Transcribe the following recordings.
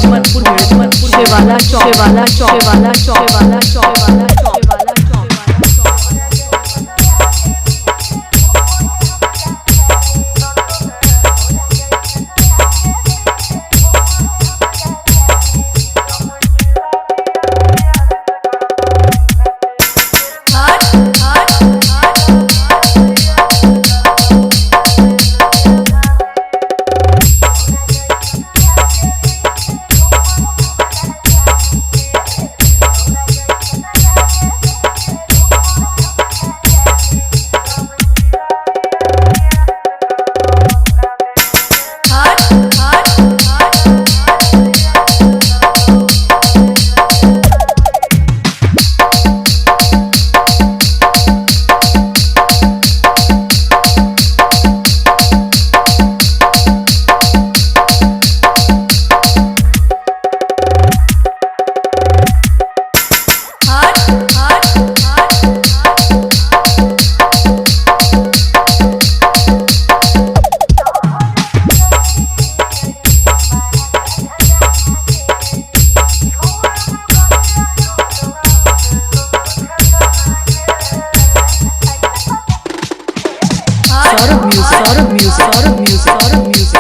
Mohammadpur Mohammadpur Shivala Chowk Shivala Chowk Shivala Chowk Shivala Chowk Shivala Chowk Shivala Chowk. Saurabh music Saurabh music Saurabh music Saurabh music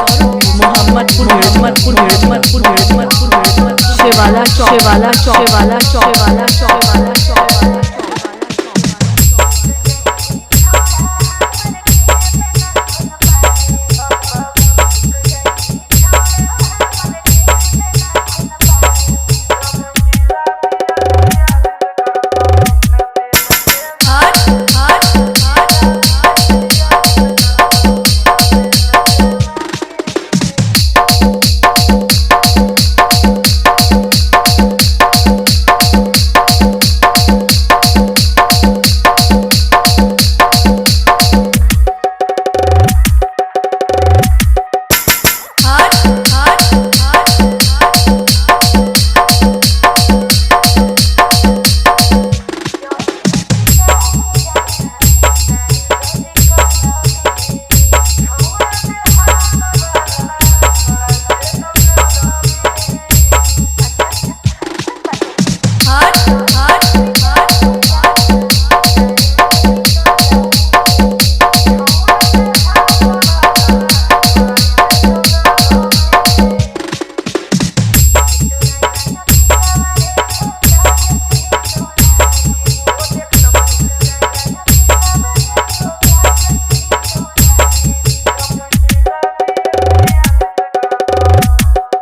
Mohammadpur Mohammadpur Mohammadpur Mohammadpur Mohammadpur Shivala Chowk Shivala Chowk Shivala Chowk Shivala Chowk Shivala Chowk.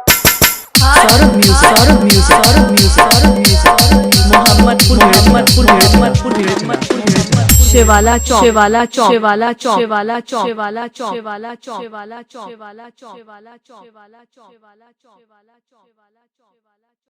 Saurabh music Saurabh music Saurabh music Saurabh music Mohammadpur Mohammadpur Mohammadpur Mohammadpur Shivala Chowk Shivala Chowk Shivala Chowk Shivala Chowk Shivala Chowk Shivala Chowk Shivala Chowk Shivala Chowk Shivala Chowk Shivala Chowk Shivala Chowk.